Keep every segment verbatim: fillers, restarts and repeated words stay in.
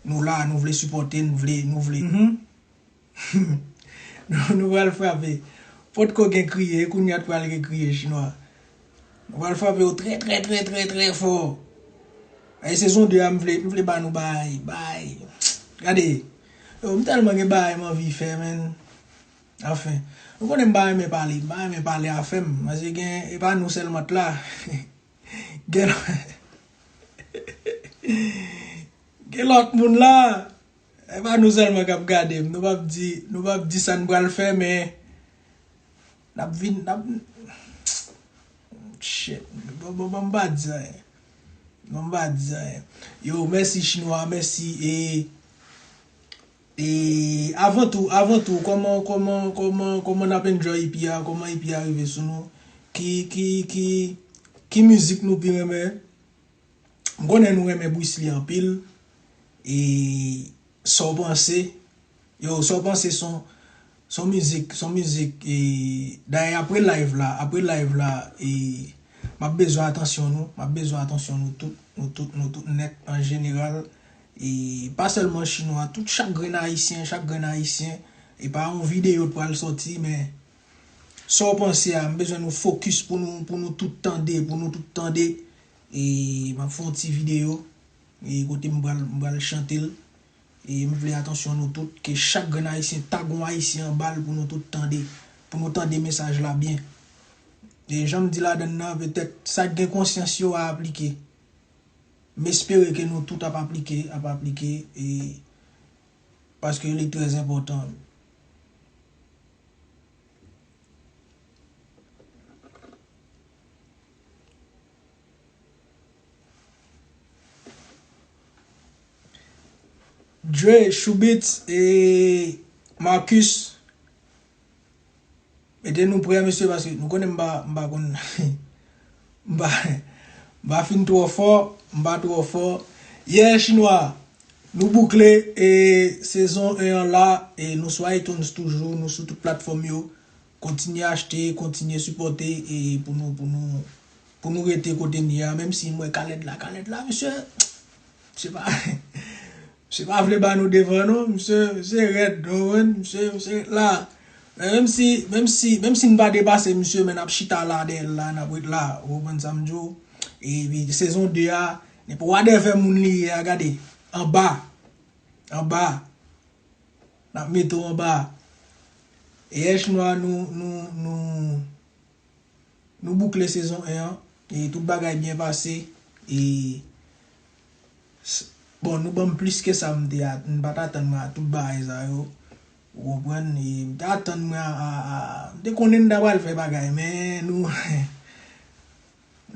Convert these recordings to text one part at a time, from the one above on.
Nou la, nou vle sipòte, nou vle, nou vle. Mhm. Nou, nou pral frape. Potko gen kriye, kounye a t pral gen kriye chinwa. Nou pral frape yo trè, trè, trè, trè, trè fò. E sezon de a, m vle, m vle ba nou bay, bay. Gade. Yo, m tèlman gen bagay m anvi fè, menn. Anfen. Nou konnen m pa renmen pale, m pa renmen pale afè m. Paske gen, e pa nou sèlman t la. Gen, gen lòt moun la. E pa nou sèlman k ap gade m. Nou p ap di, nou p ap di sa n pral fè, men n ap vin, n ap, shit. Bon, bon, bon, m pa di anyen. Bon, m pa di anyen. Yo, mèsi chinwa, mèsi. E, e avan tou, avan tou, kòman, kòman, kòman, kòman n ap enjoy E P a? Kòman E P a rive sou nou? Ki, ki, ki, ki mizik nou pi renmen? M konnen nou renmen Bruce Lee anpil. E sa w panse? Yo, sa w panse son, son mizik, son mizik, e, dayè apre live la, apre live la, e, m ap bezwen atansyon nou, m ap bezwen atansyon nou tout, nou tout, nou tout nèt an jeneral. E pa sèlman chinwa, tout chak grenn ayisyen, chak grenn ayisyen, e pa yon videyo t pral sòti, men sa w panse a, m bezwen nou fokis pou nou, pou nou tout tande, pou nou tout tande. E m ap fè yon ti videyo, e kote m pral, m pral chante l. E m vle atansyon nou tout, ke chak grenn ayisyen tag yon ayisyen anba l pou nou tout tande, pou nou tande mesaj la byen. E jan m di ladan l nan, petèt sa k gen konsyans yo a aplike. M espere ke nou tout ap aplike, ap aplike, e paske li trè enpòtan. Dre, Choubits e Marcus, mete nou prè, mesye, paske nou konnen m pa, m pa konn, m pa, m pa fin twò fò, m pa twò fò. Yeah, chinwa, nou boukle, e, sezon en an la, e nou sou iTunes toujou, nou sou tout platfòm yo. Kontinye achte, kontinye sipòte, e pou nou, pou nou, pou nou rete kote n ye a, menm si m wè Khaled la, Khaled la, mesye, se pa, se pa vle ba nou devan non, misye, misye rèd, w konprann? Misye, misye la. Men menm si, menm si, menm si n pa depase misye, men n ap chita la dèyè l la, n ap ret la, w konprann sa m di w? Epi sezon de a, nenpò whatever moun li ye a, gade, anba, anba, n ap mete w anba. E yè chinwa nou, nou, nou, Nou boukle sezon en an, e tout bagay byen pase, e s- bon, nou ban m plis ke sa m te a- m pa t atann mwen a tout bagay sa yo, ou konprann, e m te atann mwen a, a, a- m te konnen n ta pral fè bagay, men nou,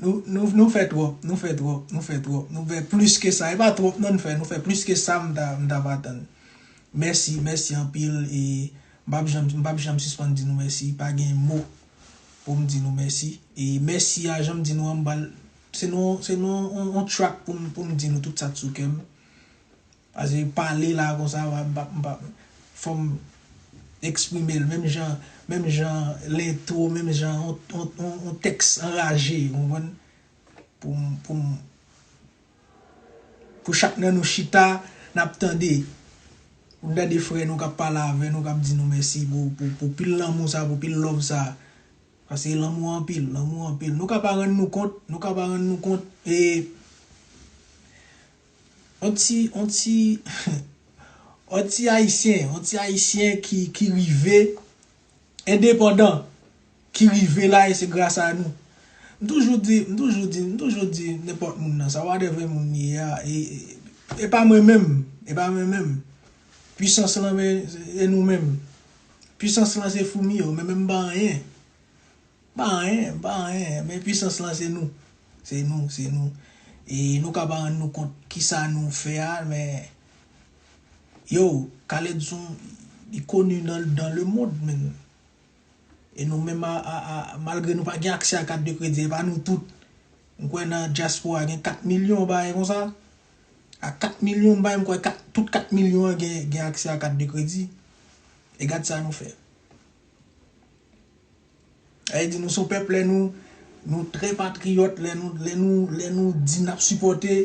nou, nou, nou fè twòp, nou fè twòp, nou fè twòp, nou fè plis ke sa, e pa twòp non n fè, nou fè plis ke sa m ta, m t ap atann. Mèsi, mèsi anpil, e m p ap janm, m p ap janm sispann di nou mèsi, pa gen mo pou m di nou mèsi. E mèsi a, jan m di nou an, m pral, se nou, se nou on, on track pou m, pou m di nou tout sa k sou kè m. Paske pale la konsa, m p ap, m p ap, fò m eksprime l, menm jan, menm jan lentwo, menm jan on, on, on, on tèks anraje, ou konprann? Pou m, pou m, pou chak nan nou chita, n ap tande. Pou n tande frè nou k ap pale avè nou, k ap di nou mèsi pou, pou, pou pil lanmou sa, pou pil love sa. Paske lanmou anpil, lanmou anpil. Nou ka pa rann nou kont, nou ka pa rann nou kont, e, on ti, on ti, on ti ayisyen, on ti ayisyen ki, ki rive endepandan, ki rive la, e se gras a nou. M toujou di, m toujou di, m toujou di nenpòt moun nan, sa whatever moun li ye a, e, e, e pa mwen menm, e pa mwen menm. Pwisans lan, men, e nou menm. Pwisans lan se foumi yo, men menm pa anyen. Pa anyen, pa anyen, men pwisans lan se nou. Se nou, se nou. E nou ka pa rann nou kont kisa nou fè a, men, yo, Khaled se yon, li koni dans, dans le monde, men. E nou menm, a, a, a, malgre nou pa gen aksè a kat de kredi, e pa nou tout. M kwè nan dyaspora gen kat milyon bagay konsa. A kat milyon bagay, m kwè kat, tout kat milyon an gen, gen aksè a kat de kredi. E gad sa nou fè. Sa vle di nou se yon pèp, lè nou, nou trè patriyòt, lè nou, lè nou, lè nou di n ap sipòte,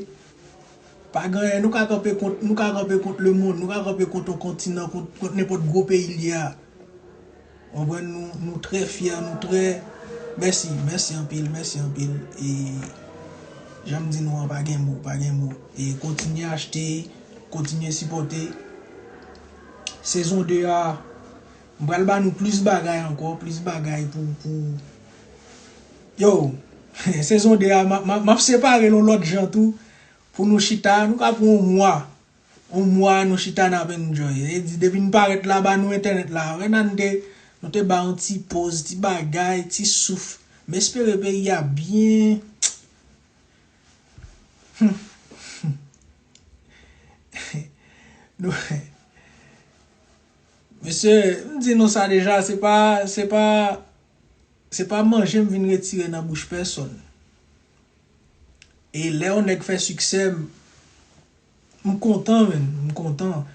Pa gen anyen, nou ka kanpe kont, nou ka kanpe kont lemonn, nou ka kanpe kont yon kontinan, kont, kont nenpòt gwo peyi l ye a. Konprann nou, nou trè fyè, nou trè, mèsi, mèsi anpil, mèsi anpil. E jan m di nou an, pa gen mo, pa gen mo. E kontinye achte, kontinye sipòte. Sezon de a, m pral ba nou plis bagay ankò, plis bagay pou, pou, yo, sezon de a, m ap, m ap, m ap separe l yon lòt jan tou, pou nou chita, nou ka pran yon mwa. Yon mwa nou chita n ap enjoy. E di, depi n parèt la, ba nou entènèt la. Wè nan de, nou te ba yon ti poz, ti bagay, ti souf. M espere peyi a byen. Nou, mesye, m di nou sa deja, se pa, se pa, se pa manje m vin retire nan bouch pèsonn. E lè yon nèg fè siksè, m, m kontan, menn, m kontan.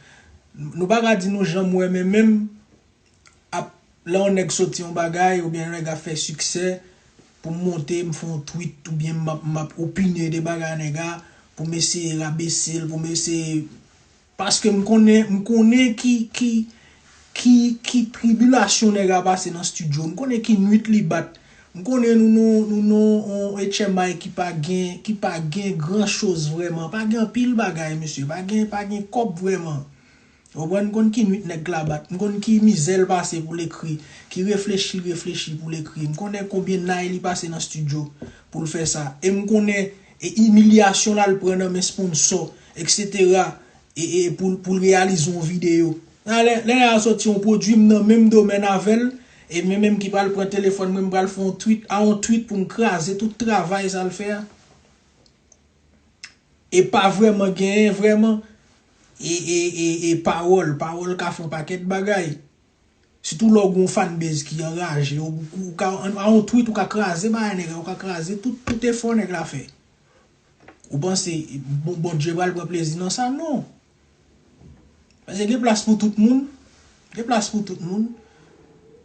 Nou pa ka di nou janm wè, men menm ap, lè yon nèg soti yon bagay, oubyen yon nèg ap fè siksè, pou m monte, m fè yon tweet, oubyen m ap, m ap opine de bagay nèg a, pou m eseye rabese l, pou m eseye, paske m konnen, m konnen ki, ki, ki, ki tribilasyon nèg a pase nan estidyo. M konnen ki nwit li bat. M konnen nou, nou, nou, nou, on H M I ki pa gen, ki pa gen gran choz vrèman. Pa gen anpil bagay, mesye. Pa gen, pa gen kòb vrèman. Ou konprann? M konn ki nwit nèg la bat. M konn ki mizè l pase pou l ekri. Ki reflechi l reflechi pou l ekri. M konnen konbyen nay li pase nan estidyo pou l fè sa. E m konnen, e imilyasyon l al pran nan men sponsò, etsetera. E, e pou, pou l reyalize yon videyo. Lè, lè nèg la soti yon pwodui, m nan menm domèn avè l, e mwen menm ki pral pran telefòn mwen, m pral fè yon tweet, a yon tweet pou m kraze tout travay sa l fè a. E pa vrèman genyen, vrèman. E, e, e, e pawòl, pawòl ka fè yon pakèt bagay. Sitou lè w gen yon fanbase ki anraje, ou, ou ka, a yon tweet, ou ka kraze bagay nèg la, ou ka kraze tout, tout efò nèg la fè. Ou panse bon, Bondye pral pran plezi nan sa? Non. Paske gen plas pou tout moun. Gen plas pou tout moun.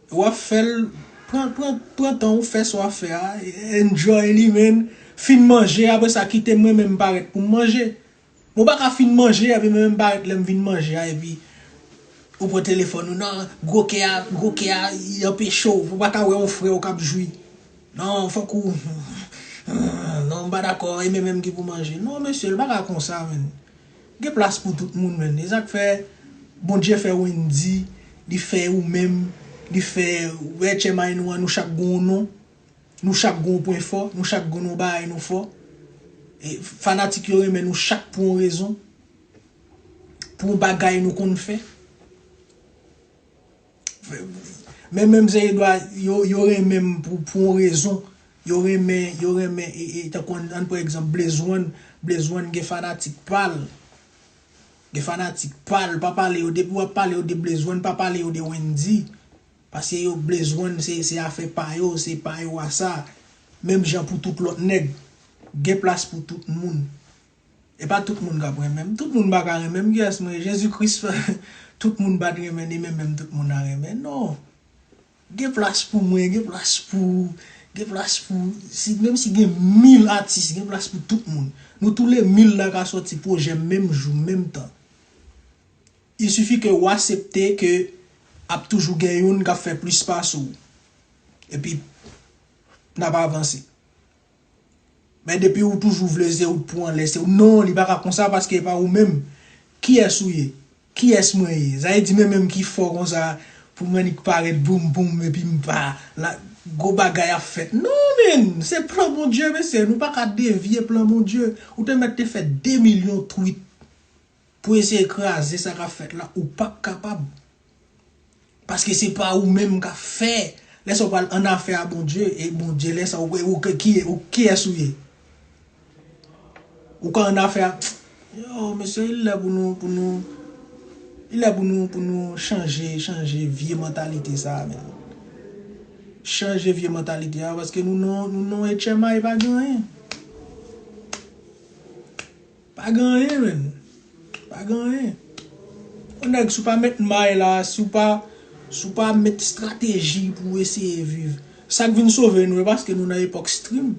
W ap fè l, pran, pran, pran tan ou fè sa w ap fè a, enjoy li, men fin manje, apre sa kite mwen menm parèt pou m manje. Bon, ou pa ka fin manje, epi mwen menm parèt lè m vin manje a, epi ou pran telefòn ou, non, gwo kè a, gwo kè a, li anpeche w, ou pa ka wè yon frè w k ap jwi. Non, fòk ou, non, m pa dakò, e mwen menm ki pou manje. Non, mesye, l pa ka konsa, menn. Gen plas pou tout moun, menn. E sa k fè Bondye fè Wendy, li fè ou menm, li fè H M I nou an, nou chak gen yon non. Nou chak gen yon pwen fò, nou chak gen yon bagay nou fò. E fanatik yo renmen nou chak pou yon rezon. Pou yon bagay nou konn fè. Men menm se edwa, yo, yo renmen m pou, pou yon rezon. Yo renmen, yo renmen, e, e, tankou ann, ann pran egzanp Blaze One. Blaze One gen fanatik pa l. Gen fanatik pa l, pa pale yo de, depi w ap pale yo de Blaze One, pa pale yo de Wendy. Paske yo, Blaze One, se, se afè pa yo, se pa yo a sa. Menm jan pou tout lòt nèg. Gen plas pou tout moun. E pa tout moun k ap renmen m. Tout moun pa ka renmen m. Kiyès mwen ye? Jezi Kris fè tout moun pa t renmen, ni menm menm tout moun a renmen. Non. Gen plas pou mwen, gen plas pou, gen plas pou, si, menm si gen mil atis, gen plas pou tout moun. Nou tou le mil la ka sòti pwojè menm jou, menm tan. Il suffit ke w aksepte ke ap toujou gen youn k ap fè plis pase w. Epi, n ap avanse. Men depi ou toujou vle se ou k pou anlè, se ou. Non, li pa ka konsa paske e pa ou menm. Kiyès ou ye? Kiyès mwen ye? Sa vle di mwen menm ki fò konsa pou m annik parèt boum boum epi m pa la, gwo bagay ap fèt. Non, menn, se plan Bondye, mesye. Nou pa ka devye plan Bondye. Ou te mèt te fè de milyon tweet pou eseye kraze sa k ap fèt la, ou p ap kapab. Paske se pa ou menm k ap fè. Lè sa w pral an afè a Bondye, e Bondye, lè sa w, ou, ki, ou, kiyès ou ye? Ou ka an afè a, yo, mesye, il lè pou nou, pou nou, il lè pou nou, pou nou chanje, chanje vye mantalite sa a, menn. Chanje vye mantalite a, paske nou non, nou non H M I pa gen anyen. Pa gen anyen, menn. Pa gen anyen. Yon nèg, si w pa met may la, si w pa, si w pa met estrateji pou w eseye viv. Sa k vin sove nou, e paske nou nan epòk stream.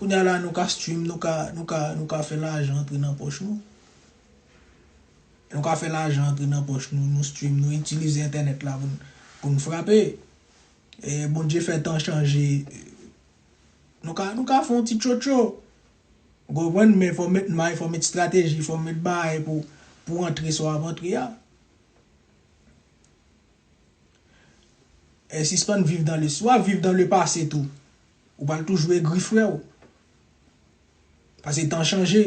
Kounye a la, nou ka stream, nou ka, nou ka, nou ka fè lajan antre nan pòch nou. Nou ka fè lajan antre nan pòch nou, nou stream, nou itilize entènèt la pou n, pou n frape. E Bondye fè tan chanje. Nou ka, nou ka fè yon ti tchotcho. Ou konprann? Men fò w met may, fò w met estrateji, fò w met bagay pou, pou antre sa w ap antre a. E sispann viv dans le, si w ap viv dans le passé tou, ou pral toujou egri, frè w. Paske tan chanje.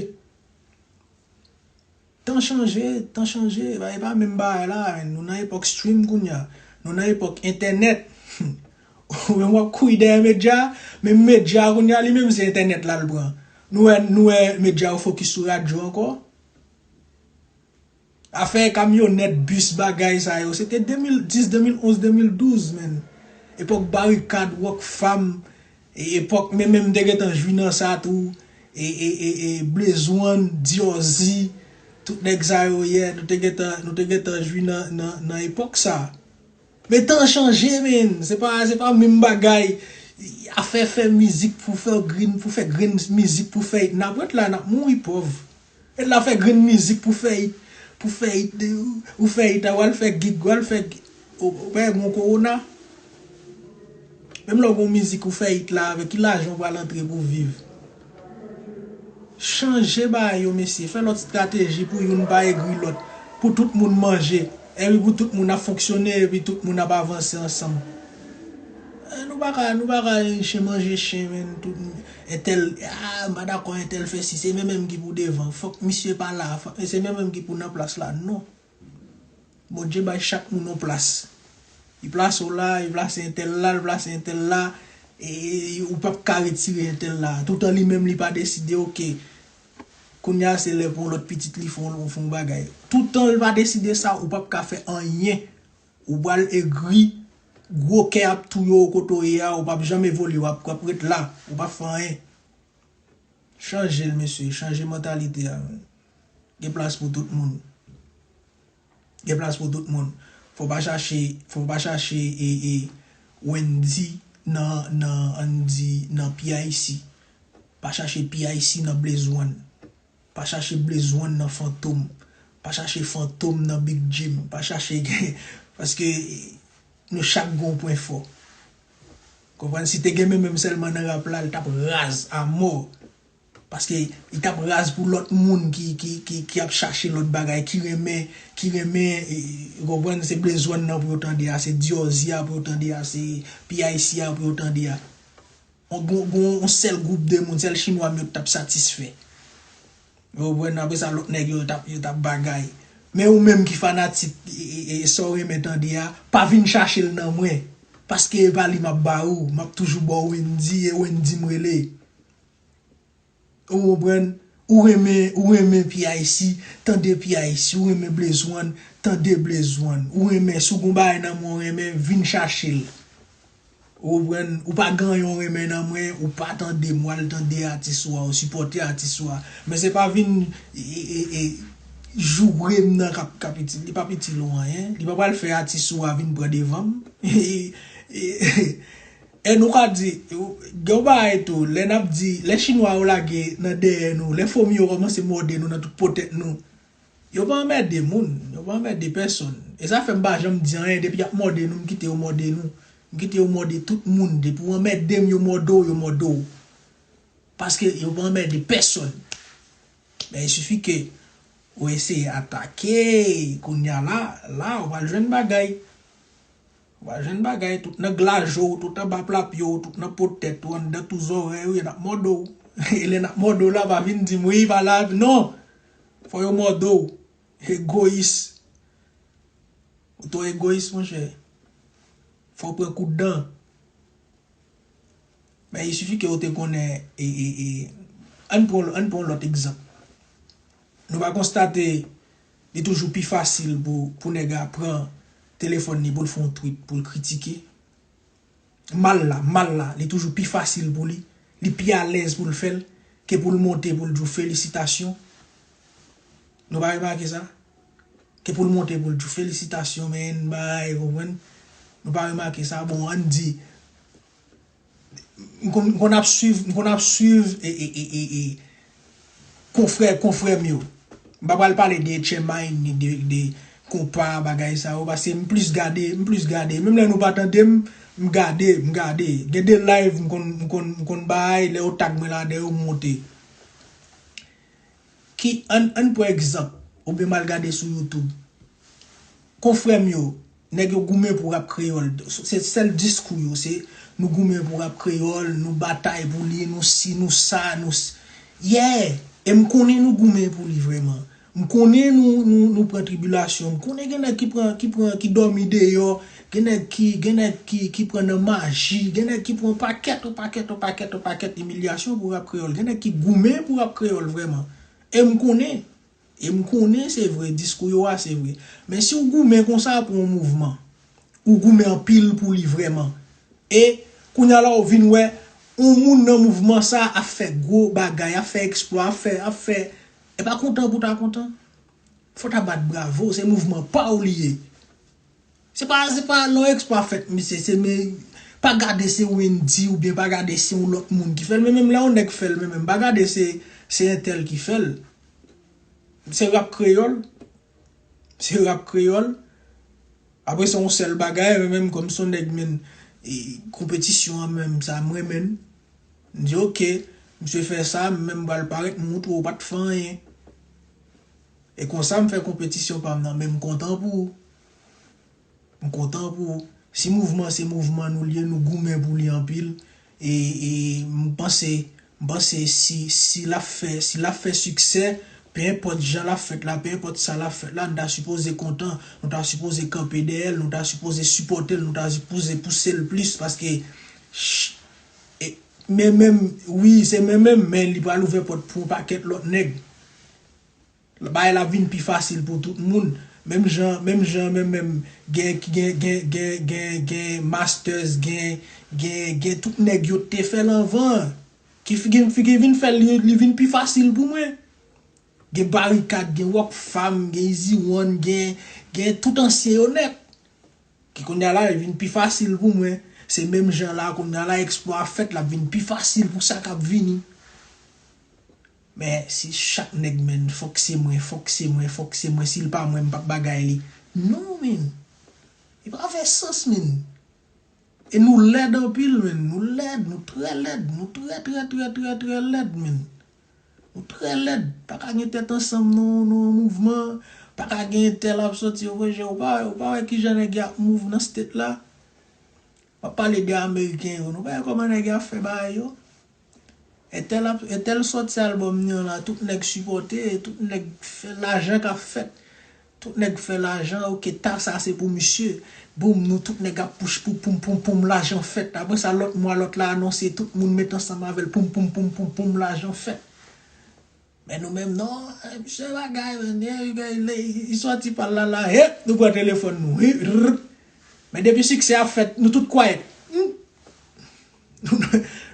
Tan chanje, tan chanje. E pa, e pa menm bagay la, menn. Nou nan epòk stream kounye a. Nou nan epòk entènèt. Ou menm w ap kouri dèyè medya, menm medya kounye a, li menm se entènèt la l pran. Nou wè, nou wè medya yo fokis sou radyo ankò. Afè kamyonèt, bis, bagay sa yo, se te de mil dis, de mil onz, de mil douz, menn. Epòk Barikad, Rockfam, e epòk, men, men m te gentan jwi nan sa tou, e, e, e, e Blaze One, Diorzi, tout nèg sa yo, yeah, nou te gentan, nou te gentan jwi nan, nan, nan epòk sa. Men tan chanje, menn. Se pa, se pa menm bagay. Afè fè mizik pou fè grenn, pou fè grenn mizik pou fè hit. N ap ret la, n ap mouri pòv. Ret la fè grenn mizik pou fè hit. Pou fè hit, de, ou fè hit, ou al fè gig, ou al fè gi-, ou, ou pa gon kowona. Menm lè w gon mizik ou fè hit la, avèk ki lajan w pral antre pou w viv? Chanje bagay yo, mesye. Fè lòt estrateji pou youn pa egri lòt. Pou tout moun manje. Epi pou tout moun ap fonksyone, epi tout moun ap avanse ansanm. Eh, nou pa ka, nou pa ka chen manje chen, menn. Tout entèl, ah, m pa dakò, entèl fè si, se menm menm ki pou devan. Fòk misye pa la, fòk, se menm menm ki pou nan plas la. Non. Bondye bay chak moun yon plas. Li plase w la, li plase entèl la, li plase entèl la, e ou p ap ka retire entèl la. Toutan li menm li pa deside, oke, kounye a se lè pou yon lòt pitit li fè yon, fè yon bagay. Toutan li pa deside sa, ou p ap ka fè anyen. Ou pral egri, gwo kè ap touye w kote w ye a, ou p ap janm evolye, w ap, w ap ret la, ou p ap fè anyen. Chanje l, mesye, chanje mantalite a. Gen plas pou tout moun. Gen plas pou tout moun. Fò w pa chache, fò w pa chache e, e Wendy nan, nan, ann di, nan P I C. Pa chache P I C nan Blaze One. Pa chache Blaze One nan Fantom. Pa chache Fantom nan Big Jim. Pa chache, paske nou chak gen yon pwen fò. Konprann? Si te gen men menm sèlman nan rap la, li t ap raz a mò. Paske li t ap raz pou lòt moun ki, ki, ki, ki ap chache lòt bagay, ki renmen, ki renmen, e, ou konprann, se Blaze One nan pou yo tande a, se Diorzi a pou yo tande a, se P I C a pou yo tande a. On, gon, gon, on sèl gwoup de moun, sèl chinwa m yo t ap satisfè. Ou konprann, apre sa, lòt nèg yo t ap, yo t ap bagay. Men ou menm ki fanatik, e, e, e, sa w renmen tande a, pa vin chache l nan mwen. Paske e pa li m ap ba ou, m ap toujou ba w Wendy, e Wendy m rele. Ou konprann? Ou renmen, ou renmen P I C, tande P I C, ou renmen Blaze One, tande Blaze One. Ou renmen, si w gon bagay nan men w renmen, vin chache l. Ou konprann? Ou pa gen anyen w renmen nan mwen, ou pa tande m, w al tande atis ou a, ou sipòte atis ou a. Men se pa vin, e, e, e, joure m nan k ap, k ap itil, li p ap itil ou anyen. Li pa pral fè atis ou a vin pran devan m. E, e, e, e nou ka di, gen yon bagay tou, lè n ap di, lè chinwa yo lage nan dèyè nou, lè fomi yo kòmanse mòde nou nan tout potèt nou, yo pa anmède moun, yo pa anmède pèsonn. E sa fè m pa janm di anyen, depi y ap mòde nou, m kite yo mòde nou. M kite yo mòde tout moun, depi w anmède m, yo mòde w, yo mòde w. Paske yo pa anmède pèsonn. Men il suffit que ou eseye atake, kounye a la, la, ou pral jwenn bagay. Ou pral jwenn bagay, tout nan glaje w, tout anba plapye w, tout nan po tèt ou, anndan tou zòrèy ou, y ap mòde w. E lè n ap mòde w la, pa vin di m, wi, pa la, non! Fò yo mòde w. Egoyis. Ou twò egoyis, monchè. Fò w pran kout dan. Men il suffit que ou te konnen, e, e, e, ann pran, ann pran yon lòt egzanp. Nou pa konstate li toujou pi fasil pou, pou nèg la pran telefòn li pou l fè yon tweet, pou l kritike? Mal la, mal la, li toujou pi fasil pou li, li pi alèz pou l fè l, ke pou l monte pou l di w felisitasyon. Nou pa remake sa? Ke pou l monte pou l di w felisitasyon, men, bay, konprann? Nou pa remake sa? Bon, ann di, m konn, m konn ap swiv, m konn ap swiv, e, e, e, e, e, konfrè, konfrè m yo. M pa pral pale de H M I ni de, de konpa, bagay sa yo, paske m plis gade, m plis gade. Menm lè nou pa tande m, m gade, m gade. Gen de live m konn, m konn, m konn bay, lè yo tag mwen ladan yo, m monte. Ki, ann, ann pran egzanp, oubyen m al gade sou YouTube. Konfrè m yo, nèg yo goumen pou rap kreyòl. Se sèl diskou yo, se nou goumen pou rap kreyòl, nou batay pou li, nou si, nou sa, nou s-, yeah! E m konnen nou goumen pou li vrèman. M konnen nou, nou, nou pran tribilasyon. M konnen gen nèg ki pran, ki pran, ki dòmi deyò. Gen nèg ki, gen nèg ki, ki pran nan maji. Gen nèg ki pran pakèt, yon pakèt, yon pakèt, yon pakèt imilyasyon pou rap kreyòl. Gen nèg ki goumen pou rap kreyòl vrèman. E m konnen. E m konnen se vre, diskou yo a se vre. Men si w goumen konsa pou yon mouvman, ou goumen anpil pou li vrèman. E kounye a la w vin wè yon moun nan mouvman sa ap fè gwo bagay, ap fè eksplwa, ap fè, ap fè. E pa kontan pou ta kontan. Fò ta bat bravo, se mouvman pa w li ye. Se pa, se pa lè yon eksplwa fèt, misye, se men, pa gade se Wendy oubyen pa gade se yon lòt moun ki fè l, men menm lè yon nèg fè l, men menm, pa gade se, se entèl ki fè l. Se rap kreyòl. Se rap kreyòl. Apre se yon sèl bagay, men menm kòm se yon nèg men, e, konpetisyon an menm, sa m renmen l. M di, "Ok, misye fè sa, men m pral parèt, m moutre w ou pa t fè anyen." E konsa m fè konpetisyon pa m nan, men m kontan pou ou. M kontan pou ou. Si mouvman se mouvman nou li ye, nou goumen pou li anpil. E, e m panse, m panse si, si l ap fè, si l ap fè siksè, pe enpòt jan l ap fèt la, pe enpòt sa l ap fèt la, nou ta sipoze kontan, nou ta sipoze kanpe dèyè l, nou ta sipoze sipòte l, nou ta sipoze pouse l plis, paske, ch-, e, men menm, wi, se men menm, men li pral ouvè pòt pou yon pakèt lòt nèg. Bagay la vin pi fasil pou tout moun. Menm jan, menm jan, menm, menm, gen, gen, gen, gen, gen, gen Masters, gen, gen, gen tout nèg yo te fè l anvan. Ki fi-, gen fi ki vin fè l, li, li vin pi fasil pou mwen. Gen Barikad, gen Rockfam, gen Easy One, gen, gen tout ansyen yo nèt. Ki kounye a la, li vin pi fasil pou mwen. Se menm jan la, kounye a la, eksplwa ap fèt, l ap vin pi fasil pou sa k ap vini. Men, si chak nèg, men, fòk se mwen, fòk se mwen, fòk se mwen, si l pa mwen, m p ap bagay li. Non, men. Li pa fè sans, men. E nou lèd anpil, men. Nou lèd, nou trè lèd, nou trè, trè, trè, trè, trè lèd, men. Nou trè lèd. Pa ka gen tèt ansanm nan, nan yon mouvman. Pa ka gen tèl ap soti, yo, Roger, ou pa, ou pa wè kijan nèg yo ap move nan state la? M ap pale de Ameriken yo. Nou pa wè kòman nèg yo ap fè bagay yo? Entèl ap, entèl sòti albòm li an la, tout nèg sipòte, tout nèg fè lajan k ap fèt. Tout nèg fè lajan, ok, ta sa se pou misye. Boum, nou tout nèg ap pouch pou poum, poum, poum, lajan fèt. Apre sa, lòt mwa, lòt la anonse, tout moun met ansanm avè l, poum, poum, poum, poum, poum, lajan fèt. Men nou menm, non, eh, misye bagay, men, eh, li, li, li sòti pa l la, la, hep, nou pran telefòn nou, hi, rrr. Men depi siksè a fèt, nou tout kwayèt. Hmm. Nou,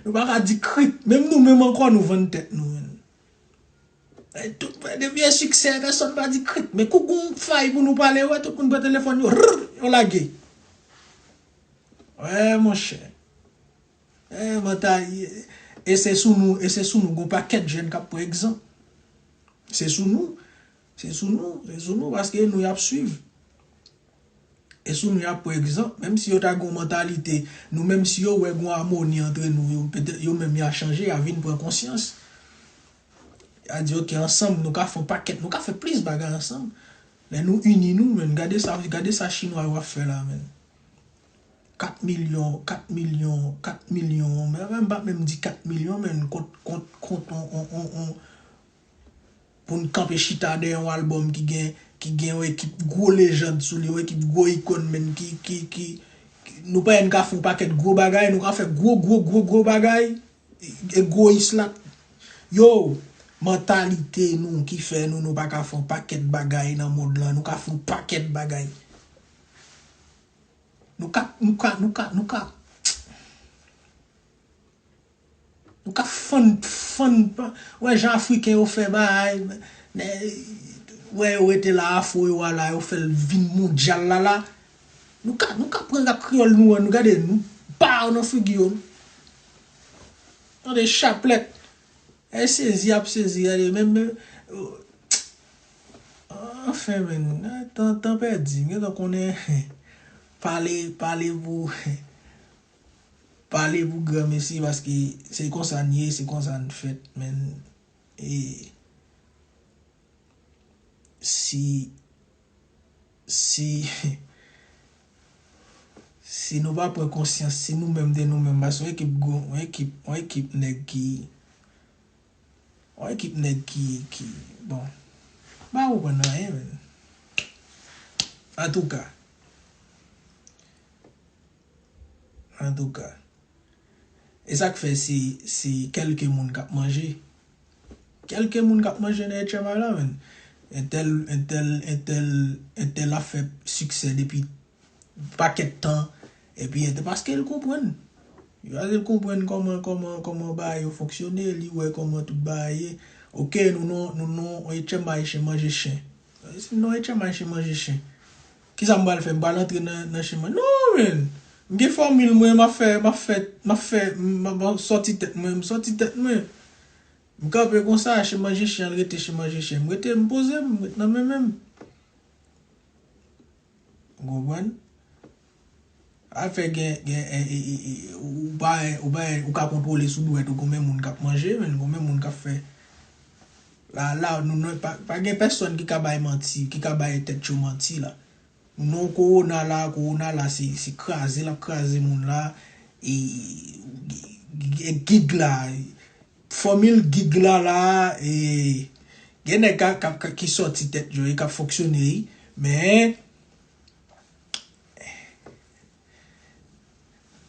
nou pa ka di krik. Menm nou menm ankò, nou vann tèt nou, men. Eh, tout, depi e siksè, pèsonn pa di krik. Men kou gon fay pou nou pale, wè, tout moun pran telefòn yo, rrr, yo lage. Wè, monchè. Eh, mantay, e se sou nou, e se sou nou, gon pakèt jèn k ap pran egzanp. Se sou nou, se sou nou, se sou nou, paske nou y ap swiv. E sou nou y ap pran egzanp, menm si yo ta gon mantalite, nou menm si yo wè gon amoni antre nou, yo, petèt yo menm y a chanje, y a vin pran konsyans. Y a di, ok, ansanm, nou ka fè yon pakèt, nou ka fè plis bagay ansanm. Lè nou ini nou, men, gade sa, gade sa chinwa yo ap fè la, men. Kat milyon, kat milyon, kat milyon, men, men, m pa menm di kat milyon, men, kont, kont, kont on, on, on, on, pou n kanpe chita dèyè yon albòm ki gen, ki gen yon ekip gwo lejand sou li, yon ekip gwo ikòn, men, ki, ki, ki, ki, nou pa wè n ka fè yon pakèt gwo bagay, nou ka fè gwo, gwo, gwo, gwo bagay, egoyis la. Yo, mantalite nou ki fè nou, nou pa ka fè yon pakèt bagay nan mond lan, nou ka fè yon pakèt bagay. Nou ka, nou ka, nou ka, nou ka. Nou ka fann, fann, wè jan Afriken yo fè bagay, nè, wè yo rete la, Afro yo a la, yo fè l vin mondyal la, la. Nou ka, nou ka pran rap kreyòl nou an, nou gade, nou ba yo nan figi yo. Tande chaplèt. E sezi ap sezi, gade, menm, menm, Anfen, men, tan, tan pèdi. M gentan konnen pale, pale pou, pale pou granmesi, paske se konsa n ye, se konsa n fèt, men, e, si, si, si nou pa pran konsyans, si nou menm de nou menm, paske yon ekip gwo, yon ekip, yon ekip nèg ki, yon ekip nèg ki, ki, bon, m pa konprann anyen, men. Antouka, antouka, e sa k fè se, se kèlke moun k ap manje. Kèlke moun k ap manje nan H M I la, men. Entèl, entèl, entèl, entèl ap fè siksè depi pakèt tan, epi entèl, paske l konprann. Paske l konprann kòman, kòman, kòman bagay yo fonksyone, li wè kòman tout bagay ye. Oke, nou non, nou non, H M I chen manje chen. Si non H M I chen manje chen. Kisa m pral fè? M pral antre nan, nan chen manje? Non, men. M gen fòmil mwen, m ap fè, m ap fè, m ap fè, m ap sòti tèt mwen, m sòti tèt mwen. M kanpe konsa, chen manje chen, l rete chen manje chen. M rete, m poze m, m ret nan men men m. Ou konprann? Afè gen, gen, e, e, e, e, ou pa, ou pa, ou ka kontwole sou dwèt ou konbyen moun k ap manje, men konbyen moun k ap fè. La, la, nou, nou, pa, pa gen pèsonn ki ka bay manti, ki ka bay tèt yo manti la. Nou nan kowona la, kowona la, se, se kraze l ap kraze moun la, e, e, e gig la, fòmil gig la la, e, gen nèg ka, ka, ka, ki sòti tèt yo, e k ap fonksyone, wi, men,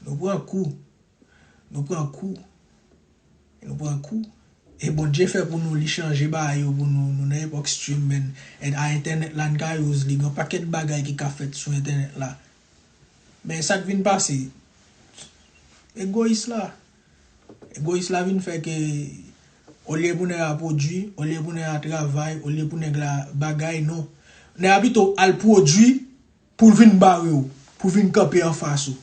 nou pran kou, nou pran kou, nou pran kou, e Bondye fè pou nou, li chanje bagay yo pou nou, nou nan epòk streaming, e a entènèt la n ka use li, gen pakèt bagay ki ka fèt sou entènèt la, men sa k vin pase, egoyis la, Egoyis la vin fè ke olye pou nèg la pwodui, olye pou nèg la travay, olye pou nèg la bagay, non. Nèg la pito al pwodui pou l vin bare w, pou l vin kanpe anfas ou.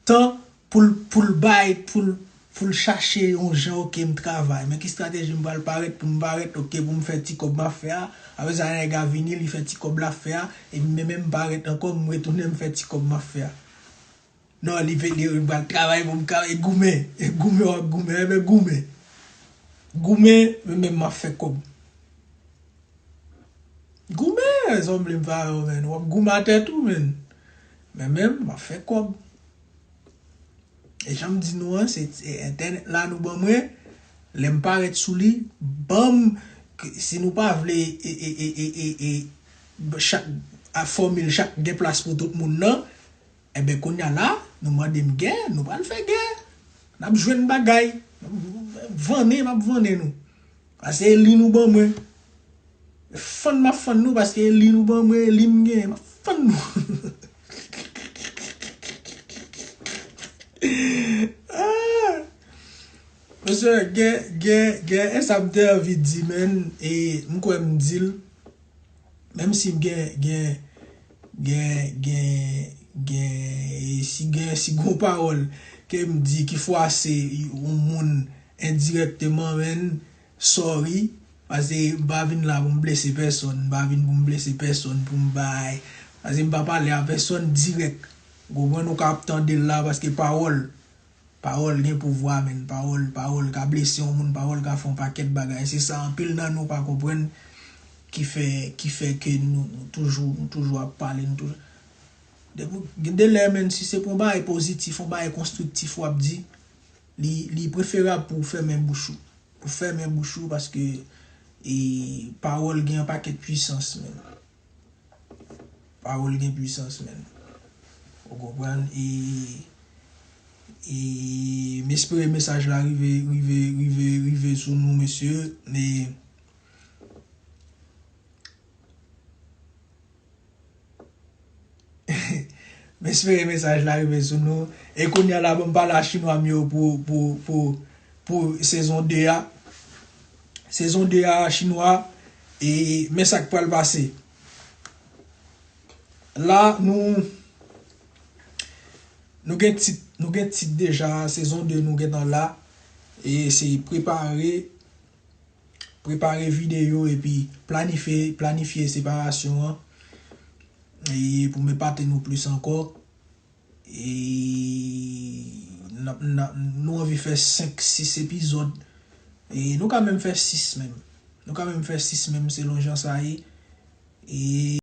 Tan pou l, pou l bay, pou l, pou l chache yon jan, oke, m travay. Men ki estrateji m pral parèt pou m parèt, oke, pou m fè ti kòb m ap fè a. Apre sa, nèg la vini, li fè ti kòb l ap fè a, epi men, men m parèt ankò, m retounen, m fè ti kòb m ap fè a. Non, li vle, li pral travay pou m ka, e goumen, e goumen w ap goumen, enben goumen. Goumen, men menm m ap fè kòb. Goumen, sanble m pa wè w, men. W ap goumen atè tou, men. Men menm, m ap fè kòb. E jan m di nou an, se, se entènèt la nou ban mwen. Lè m parèt sou li, ban m, si nou pa vle, e, e, e, e, e, e, chak, a fòmil chak gen plas pou tout moun nan, Enben, kounye a la, nou mande m gè, nou pral fè gè. N ap jwenn bagay. N ap vannen, m ap vannen nou. Paske e li nou ban mwen. Fann m ap fann nou, paske e li nou ban mwen, e li m genyen, m ap fann nou. Ah! Mesye, gen, gen, gen, e sa m te anvi di, men, e m kwè m di l. Menm si m gen, gen, gen, gen, gen, e si gen, si gon pawòl ke m di ki fwase yon moun endirèkteman, men, sorry, paske m pa vin la pou m blese pèsonn, m pa vin pou m blese pèsonn, pou m bay, paske m pa pale a pèsonn dirèk. Ou konprann, ou ka ap tande l la, paske pawòl, Pawòl gen pouvwa, men. Pawòl, pawòl ka blese yon moun, pawòl ka fè yon pakèt bagay. Se sa anpil nan nou pa konprann ki fè, ki fè ke nou, nou toujou, nou toujou ap pale, nou toujou. Depi, gen de lè, men, si se pou yon bagay pozitif, yon bagay konstriktif w ap di, li, li preferab pou w fèmen bouch ou. Pou w fèmen bouch ou, paske, e, pawòl gen yon pakèt pwisans, men. Pawòl gen pwisans, men. Ou konprann? E, e m espere mesaj la rive, rive, rive, rive sou nou, mesye. E m espere mesaj la rive sou nou. E kounye a la, ban m pale a chinwa m yo pou, pou, pou, pou sezon de a. Sezon de a, chinwa, e men sa k pral pase. La, nou, nou gen tit, nou gen tit deja, sezon de nou gentan la. E se prepare, prepare videyo epi planifye, planifye separasyon an. E pou m epate nou plis ankò. E n ap, n ap, nou anvi fè senk, sis epizòd. E nou ka menm fè sis menm. Nou ka menm fè sis menm selon jan sa ye. E